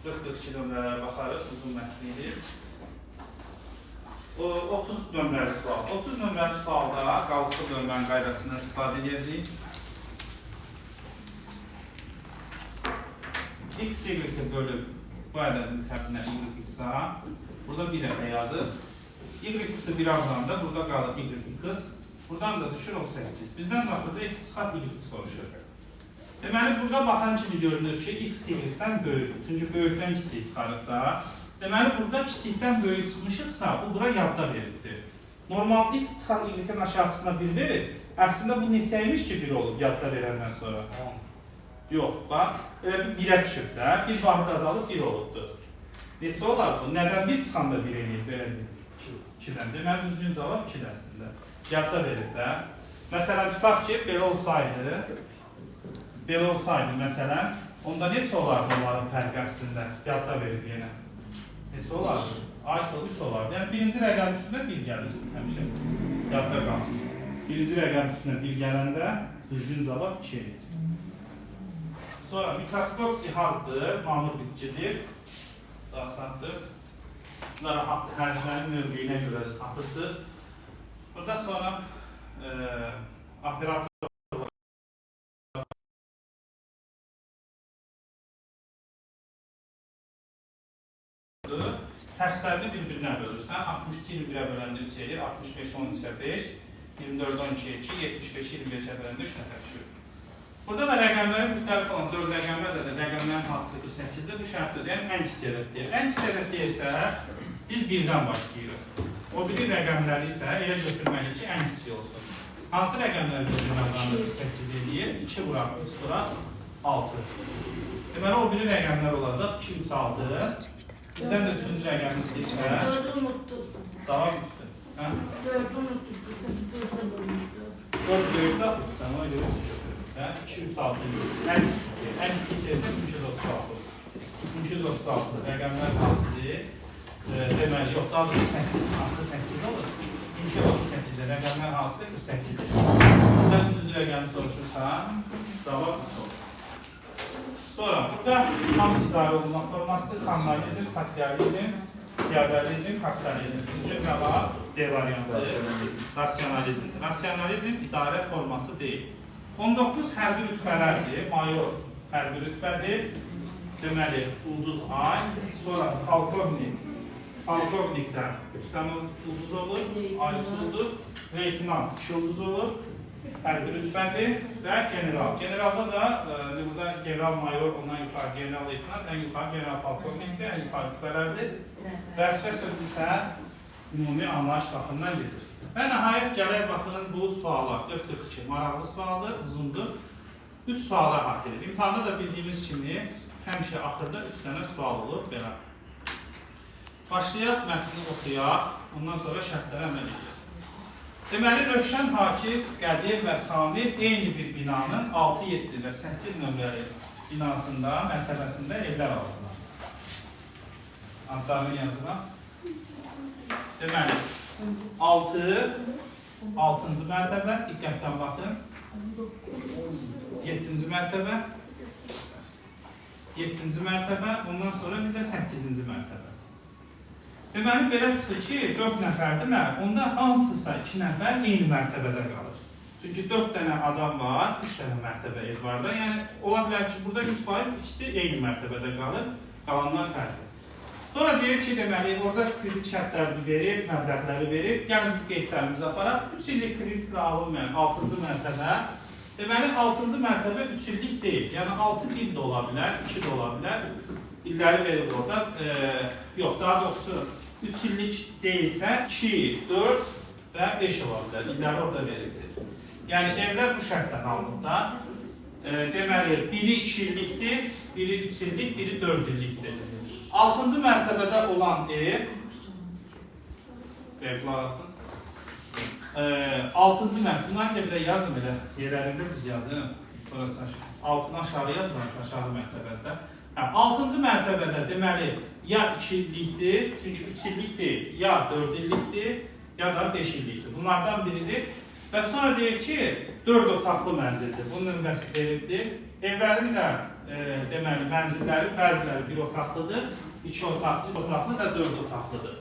40-42 nömrələrə baxarıq, uzun mətnidir. O 30 nömrəli sual. 30 nömrəli sualda qalıqlı bölmənin qaydasından istifadə edəcəyik. X, Y-i bölüb bu ədədin tərsinə Y, X-a. Burada bir dəfə yazır. Y, X-i bir alanda burada qalır Y, X. Buradan da düşür 18. Bizdən baxırda X çıxar Y soruşur. Deməli, burada baxan kimi görünür ki, X Y-dən böyükdür. Çünki böyükdən kiçik çıxarıq da. Deməli, burada kiçikdən böyük çıxmışıqsa, bu bura yadda veribdir. Normal X çıxar Y-in aşağısına 1 verir. Əslində, bu neçəymiş ki, 1 olub yadda verəndən sonra? Yox, bax, elə bir 1-ə düşüb də, bir vahid azalıb 1 olubdur. Neçə olar bu? Nədən 1 çıxanda 1 eləyib, belə deyim? 2-dən. Deməli, düzgün cavab 2-də əslində. Yadda verib də. Məsələn, tutaq ki, belə olsaydı, məsələn, onda neçə olardı onların fərqi əslində? Yadda verib yenə. Neçə olardı? Aysa 3 olardı. Yəni, birinci rəqəmin üstünə 1 gəlir həmişə. Yadda qalsın. Birinci rəqəmin üstünə 1 gələndə düzgün cavab 2 eləyir. Sonra mikroskop cihazdır, mamur bitkidir, asandır. Bunlar hərflərin mövqeyinə görə də tapırsınız. Burada sonra operator tərslərini bir-birinə bölürsən. 63-ü 21-ə böləndə 3 eləyir, 65-i 13-ə 5, 24-ü 12-yə 2, 75-i 25-ə böləndə 3 nəfər düşür. Burada da rəqəmlərin müxtəlif olan 4 rəqəmlərdə də rəqəmlərin hansısı 48-dir, bu şərtdir. Yəni, ən kiçik ədəd deyir. Ən kiçik ədəd deyirsə, biz 1-dən başlayırıq. O biri rəqəmləri isə elə götürməliyik ki, ən kiçik olsun. Hansı rəqəmləri götürmək 48 eləyir? 2 vuraq, 3 vuraq, 6. Deməli, o biri rəqəmlər olacaq 2, 3, 6. Bizdən də 3-cü rəqəmi istəyirsə, cavab 3-dür. 4'ü unuttuk. 4'ü unuttuk. 4 böyükdə 3-dən, ona görə 3 götürür. 2, 3, 6 görür. Ən kiçik. Ən kiçik isə 1236 olur. 1236 rəqəmlər hansıdır? Deməli, yox, daha doğrusu 8, axı 8 olur. 1238-də rəqəmlər hansıdır? 48-dir. Sən 3-cü rəqəmi soruşursan, cavab 3 olur. Sonra burada hamısı idarə olunma formasıdır. Kommunizm, sosializm, feodalizm, kapitalizm. Düzgün cavab D variantıdır. Rasionalizm. Rasionalizm idarə forması deyil. 19 hərbi rütbələrdir. Mayor hərbi rütbədir. Deməli, ulduz ay, sonra polkovnik. Polkovnikdən 3 dənə ulduz olur, ay 3 ulduz, leytenant 2 ulduz olur, hərbi rütbədir və general. Generalda da burada general mayor, ondan yuxarı general leytenant, ən yuxarı general polkovnikdir, ən yuxarı rütbələrdir. Vəzifə sözü isə ümumi anlayış baxımından gedir. Və nəhayət gələk baxın bu suala, 40-42 maraqlı sualdır, uzundur. 3 suala əhatə edir. İmtahanda da bildiyimiz kimi həmişə axırda 3 dənə sual olur belə. Başlayaq, mətni oxuyaq, ondan sonra şərtlərə əməl edək. Deməli, Rövşən, Akif, Qədir və Samir eyni bir binanın 6, 7 və 8 nömrəli binasında, mərtəbəsində evlər aldılar. Adlarını yazıram. Deməli, 6, 6-cı mərtəbə, diqqətlə baxın. 7-ci mərtəbə, 7-ci mərtəbə, ondan sonra bir də 8-ci mərtəbə. Deməli, belə çıxır ki, 4 nəfərdirlər, onda hansısa 2 nəfər eyni mərtəbədə qalır. Çünki 4 dənə adam var, 3 dənə mərtəbə ev var da. Yəni, ola bilər ki, burada 100% ikisi eyni mərtəbədə qalır, qalanlar fərqli. Sonra deyir ki, deməli, orada kredit şərtlərini verir, məbləğləri verir. Gəlin biz qeydlərimizi aparaq. 3 illik kreditlə alınmayan 6-cı mərtəbə. Deməli, 6-cı mərtəbə 3 illik deyil. Yəni, 6 il də ola bilər, 2 də ola bilər. İlləri verir orada. Yox, daha doğrusu 3 illik deyilsə 2, 4 və 5 ola bilər. İlləri orada veribdir. Yəni, evlər bu şərtlə alınıb da. Deməli, biri 2 illikdir, biri 3 illik, biri 4 illikdir. 6-cı mərtəbədə olan ev, qulaq asın. 6-cı mərtəbə, bunları da bir də yazın belə, yerlərində düz yazın. Sonra altını aşağı yazın, aşağı mərtəbədə. Hə, 6-cı mərtəbədə deməli, ya 2 illikdir, çünki 3 illik deyil, ya 4 illikdir, ya da 5 illikdir. Bunlardan biridir. Və sonra deyir ki, 4 otaqlı mənzildir. Bunun nömrəsi veribdir. Evlərin də deməli, mənzilləri bəziləri 1 otaqlıdır, 2 otaqlı, 3 otaqlı və 4 otaqlıdır.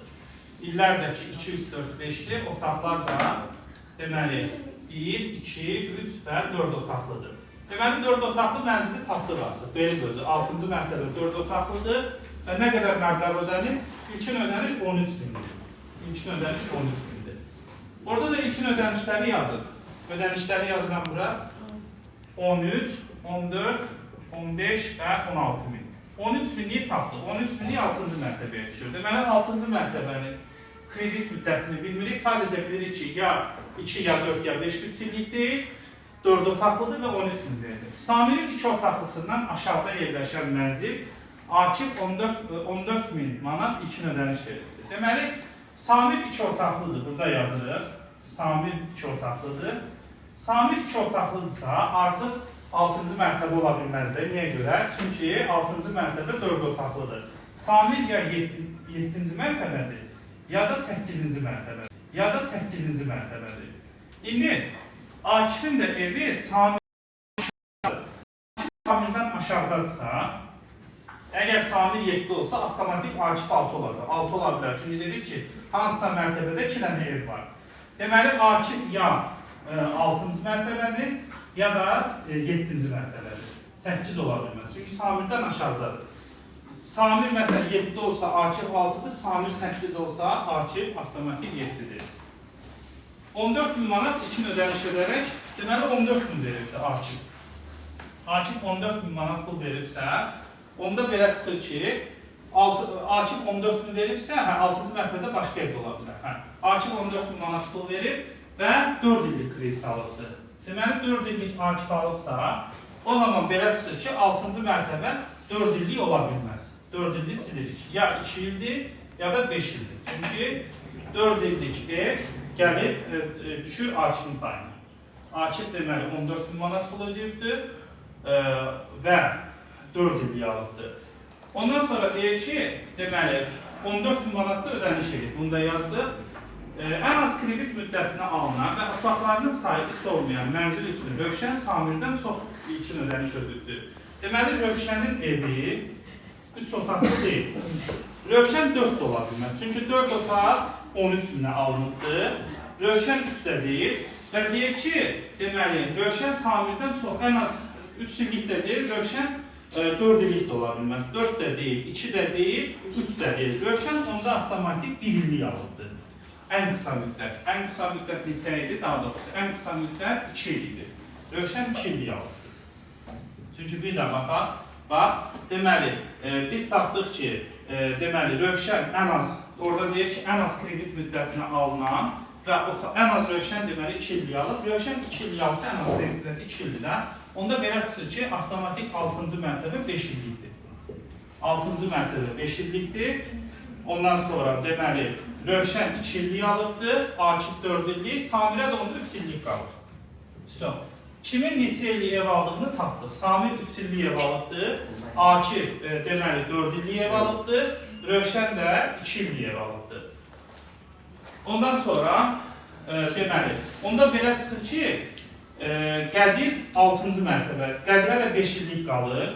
İllər də ki, 2, 3, 4, 5-dir. Otaqlar da deməli, 1, 2, 3 və 4 otaqlıdır. Deməli, 4 otaqlı mənzili tapdıq artıq. Verildi özü. 6-cı mərtəbə 4 otaqlıdır və nə qədər məbləğ ödənir? İlkin ödəniş 13 mindir. İlkin ödəniş 13 mindir. Orada da ilkin ödənişləri yazın. Ödənişləri yazıram bura. 13, 14, 15 və 16 min. 13 minliyi tapdıq. 13 minlik 6-cı mərtəbəyə düşür. Deməli, 6-cı mərtəbənin kredit müddətini bilmirik. Sadəcə bilirik ki, ya 2, ya 4, ya 5 3 illik deyil, 4 otaqlıdır və 13 min verilir. Samirin 2 otaqlısından aşağıda yerləşən mənzil Akif 14 min manat ilkin ödəniş veribdir. Deməli, Samir 2 otaqlıdır. Burada yazırıq. Samir 2 otaqlıdır. Samir 2 otaqlıdırsa, artıq 6-cı mərtəbə ola bilməz də. Niyə görə? Çünki 6-cı mərtəbə 4 otaqlıdır. Samir ya 7-ci mərtəbədir, ya da 8-ci mərtəbədir. Ya da 8-ci mərtəbədir. İndi Akifin də evi Samirdən aşağıdadırsa, əgər Samir 7 olsa, avtomatik Akif 6 olacaq. 6 ola bilər. Çünki dedik ki, hansısa mərtəbədə 2 dənə ev var. Deməli, Akif ya 6-cı mərtəbədir, ya da 7-ci mərtəbədir. 8 ola bilməz. Çünki Samirdən aşağıdadır. Samir məsələn 7 olsa, Akif 6-dır. Samir 8 olsa, Akif avtomatik 7-dir. 14 min manat ilkin ödəniş edərək, deməli 14 min veribdir Akif. Akif 14 min manat pul veribsə, onda belə çıxır ki, Akif 14 min veribsə, hə, 6-cı mərtəbədə başqa evdə ola bilər. Hə, Akif 14 min manat pul verib və 4 illik kredit alıbdır. Deməli, 4 illik Akif alıbsa, o zaman belə çıxır ki, 6-cı mərtəbə 4 illik ola bilməz. 4 illik silirik. Ya 2 ildir, ya da 5 ildir. Çünki 4 illik ev gəlib düşür Akifin payına. Akif deməli 14 min manat pul ödəyibdir və 4 illik alıbdır. Ondan sonra deyir ki, deməli 14 min manatda ödəniş edib. Bunu da yazdıq. Ən az kredit müddətinə alınan və otaqlarının sayı 3 olmayan mənzil üçün Rövşən Samirdən çox ilkin ödəniş ödəyibdir. Deməli, Rövşənin evi 3 otaqlı deyil. Rövşən 4 də ola bilməz. Çünki 4 otaq 13 minə alınıbdır. Rövşən 3 də deyil. Və deyir ki, deməli, Rövşən Samirdən çox, ən az 3 illik də deyil, Rövşən 4 illik də ola bilməz. 4 də deyil, 2 də deyil, 3 də deyil. Rövşən onda avtomatik 1 illik alıbdır. Ən qısa müddət. Ən qısa müddət neçə idi? Daha doğrusu, ən qısa müddət 2 il idi. Rövşən 2 illik alıbdır. Çünki bir də baxaq, bax, deməli, biz tapdıq ki, deməli, Rövşən ən az, orada deyir ki, ən az kredit müddətinə alınan və ən az Rövşən deməli 2 illik alıb. Rövşən 2 illik alıbsa, ən az kredit müddəti 2 ildir də. Onda belə çıxır ki, avtomatik 6-cı mərtəbə 5 illikdir. 6-cı mərtəbə 5 illikdir. Ondan sonra deməli, Rövşən 2 illik alıbdır, Akif 4 illik, Samirə də onda 3 illik qalıb. So, kimin neçə illik ev aldığını tapdıq. Samir 3 illik ev alıbdır, Akif deməli 4 illik ev alıbdır, Rövşən də 2 illik ev alıbdır. Ondan sonra deməli, onda belə çıxır ki, Qədir 6-cı mərtəbə, Qədirə də 5 illik qalır.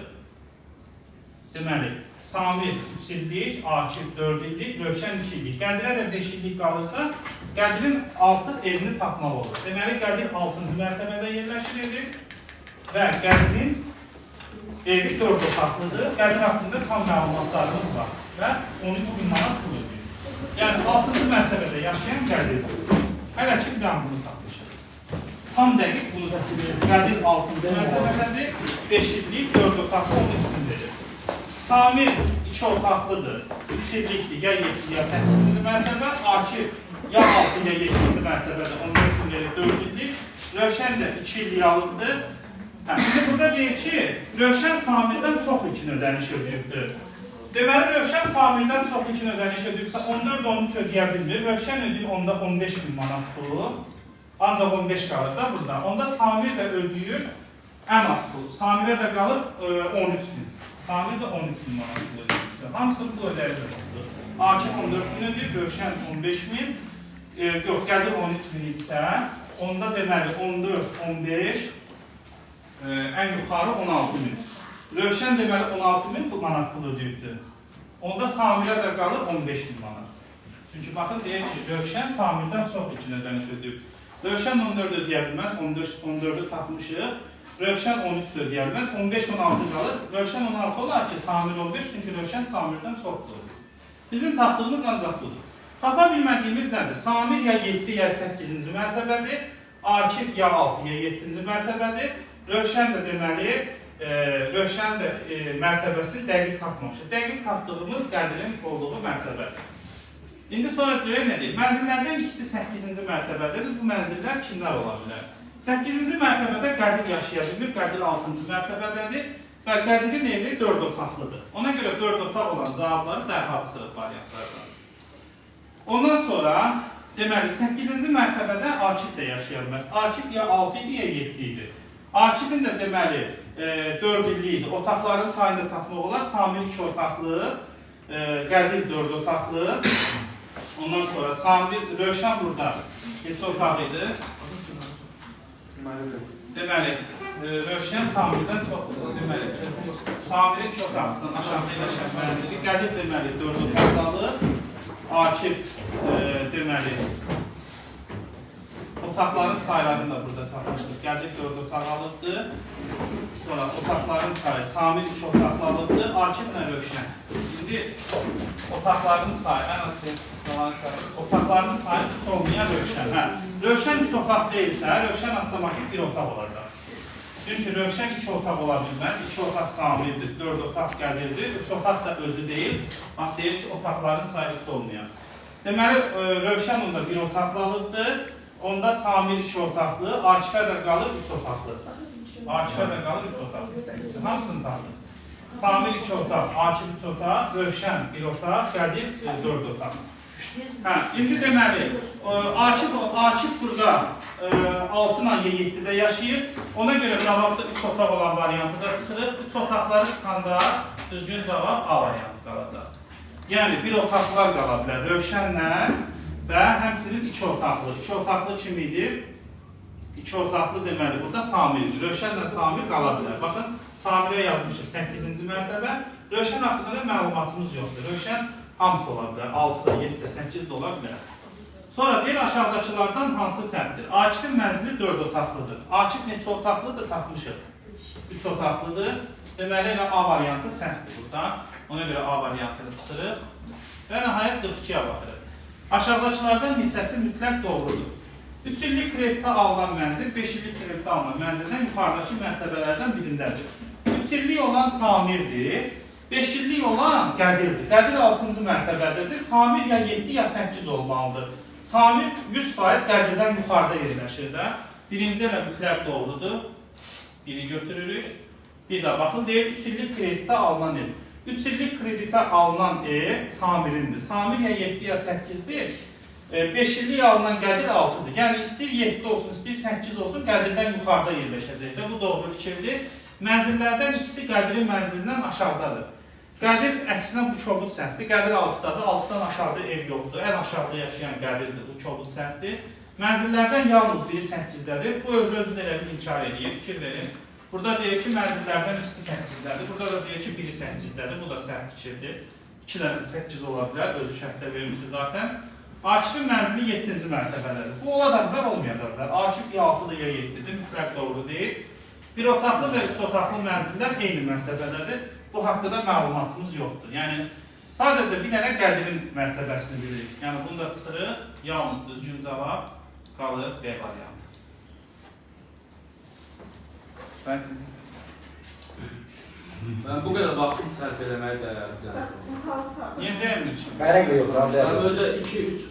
Deməli, Samir 3 illik, Akif 4 illik, Rövşən 2 illik. Qədirə də 5 illik qalırsa, Qədirin artıq evini tapmaq olur. Deməli, Qədir 6-cı mərtəbədə yerləşir evi və Qədirin evi 4 otaqlıdır. Qədir haqqında tam məlumatlarımız var və 13 min manat pul ödəyir. Yəni, 6-cı mərtəbədə yaşayan Qədirdir. Hələ ki, bir dənə bunu tapmışıq. Tam dəqiq bunu tapmışıq. Qədir 6-cı mərtəbədədir, 5 illik, 4 otaqlı 13 min verir. Samir 2 otaqlıdır, 3 illikdir, ya 7, ya 8-ci mərtəbə. Akif ya 6, ya 7-ci mərtəbədə 14 min verir, 4 illik. Rövşən də 2 illik alıbdır. Hə, şimdi burada deyir ki, Rövşən Samirdən çox ilkin ödəniş ödəyibdir. Deməli, Rövşən Samirdən çox ilkin ödəniş ödəyibsə, 14-13 ödəyə bilmir. Rövşən ödəyir onda 15 min manat pulu. Ancaq 15 qalır da burada. Onda Samir də ödəyir ən az pulu. Samirə də qalır 13 min. Samir də 13 min manat pul ödəyir. Hamısı pul ödəyir. Akif 14 min ödəyir, Rövşən 15 min. Yox, Qədir 13 min idisə, onda deməli 14, 15, ən yuxarı 16 min. Rövşən deməli 16 min manat pul ödəyibdir. Onda Samirə də qalır 15 min manat. Çünki baxın, deyir ki, Rövşən Samirdən çox ilkin ödəniş ödəyib. Rövşən 14 ödəyə bilməz, 14-ü tapmışıq. Rövşən 13 də ödəyə bilməz, 15-16 qalır. Rövşən 16 olar ki, Samir 15, çünki Rövşən Samirdən çoxdur. Bizim tapdığımız ancaq budur. Tapa bilmədiyimiz nədir? Samir ya 7, ya 8-ci mərtəbədir. Akif ya 6, ya 7-ci mərtəbədir. Rövşən də deməli, Rövşən də mərtəbəsini dəqiq tapmamışıq. Dəqiq tapdığımız Qədirin olduğu mərtəbədir. İndi sonra görək nə deyir? Mənzillərdən ikisi 8-ci mərtəbədədir. Bu mənzillər kimlər ola bilər? 8-ci mərtəbədə Qədir yaşaya bilmir. Qədir 6-cı mərtəbədədir və Qədirin evi 4 otaqlıdır. Ona görə 4 otaq olan cavabları dərhal çıxırıq variantlardan. Ondan sonra deməli 8-ci mərtəbədə Akif də yaşaya bilməz. Akif ya 6 idi, ya 7 idi. Akifin də deməli 4 illik idi. Otaqların sayını da tapmaq olar. Samir 2 otaqlı, Qədir 4 otaqlı. Ondan sonra Samir, Rövşən burada neçə otaq idi? Deməli, Rövşən Samirdən çoxdur. Deməli, Samirin iki otaqlısının aşağıda yerləşən mənzili. Qədir deməli 4 otaqlı. Akif deməli otaqların saylarını da burada tapmışdıq. Qədir 4 otaq alıbdır. Sonra otaqların sayı Samir 2 otaqlı alıbdır. Akiflə Rövşən. İndi otaqların sayı ən az qalan sayı. Otaqların sayı 3 olmayan Rövşən. Hə. Rövşən 3 otaq deyilsə, Rövşən avtomatik 1 otaq olacaq. Çünki Rövşən 2 otaq ola bilməz. 2 otaq Samirdir, 4 otaq Qədirdir. 3 otaq da özü deyil. Bax, deyir ki, otaqların sayı 3 olmayan. Deməli, Rövşən onda 1 otaqlı alıbdır. Onda Samir 2 otaqlı, Akifə də qalır 3 otaqlı. Akifə də qalır 3 otaqlı. Hamısını tapdıq. Samir 2 otaq, Akif 3 otaq, Rövşən 1 otaq, Qədir 4 otaq. Hə, indi deməli, Akif burada 6 ilə 7-də yaşayır. Ona görə cavabda 3 otaq olan variantı da çıxırıq. 3 otaqları çıxanda düzgün cavab A variantı qalacaq. Yəni, 1 otaqlar qala bilər Rövşənlə və həmçinin 2 otaqlı. 2 otaqlı kim idi? 2 otaqlı deməli, burada Samirdir. Rövşənlə Samir qala bilər. Baxın, Samirə yazmışıq 8-ci mərtəbə. Rövşən haqqında da məlumatımız yoxdur. Rövşən hamısı ola bilər. 6-da, 7-də, 8-də ola bilər. Sonra deyir, aşağıdakılardan hansı səhvdir? Akifin mənzili 4 otaqlıdır. Akif neçə otaqlıdır? Tapmışıq. 3 otaqlıdır. Deməli, elə A variantı səhvdir burada. Ona görə A variantını çıxırıq. Və nəhayət 42-yə baxırıq. Aşağıdakılardan neçəsi mütləq doğrudur? 3 illik kreditə alınan mənzil 5 illik kreditə alınan mənzildən yuxarıdakı mərtəbələrdən birindədir. 3 illik olan Samirdir, 5 illik olan Qədirdir. Qədir 6-cı mərtəbədədir. Samir ya 7 ya 8 olmalıdır. Samir 100% Qədirdən yuxarıda yerləşir də. Birinci elə mütləq doğrudur. Biri götürürük. Bir də baxın, deyir 3 illik kreditə alınan ev. 3 illik kreditə alınan ev Samirindir. Samir ya 7 ya 8-dir. 5 illik alınan Qədir 6-dır. Yəni istəyir 7 olsun, istəyir 8 olsun, Qədirdən yuxarıda yerləşəcək də. Bu doğru fikirdir. Mənzillərdən ikisi Qədirin mənzilindən aşağıdadır. Qədir əksinə bu kobud səhvdir. Qədir 6-dadır. 6-dan aşağıda ev yoxdur. Ən aşağıda yaşayan Qədirdir. Bu kobud səhvdir. Mənzillərdən yalnız biri 8-dədir. Bu öz-özünü elə bir inkar eləyir. Fikir verin. Burada deyir ki, mənzillərdən ikisi 8-dədir. Burada da deyir ki, biri 8-dədir. Bu da səhv fikirdir. 2 dənə 8 ola bilər. Özü şərtdə vermişdi zaten. Akifin mənzili 7-ci mərtəbədədir. Bu ola da bilər, olmaya da bilər. Akif ya 6-dır, ya 7-dir. Mütləq doğru deyil. Bir otaqlı və üç otaqlı mənzillər eyni mərtəbədədir. Bu haqda da məlumatımız yoxdur. Yəni sadəcə bir dənə Qədirin mərtəbəsini bilirik. Yəni bunu da çıxırıq. Yalnız düzgün cavab qalır B variantı. Mən bu qədər vaxtımı sərf eləməyə dəyər bir dənə sual. Niyə dəyərmir ki? Vərəq də yox, Mən özə 2-3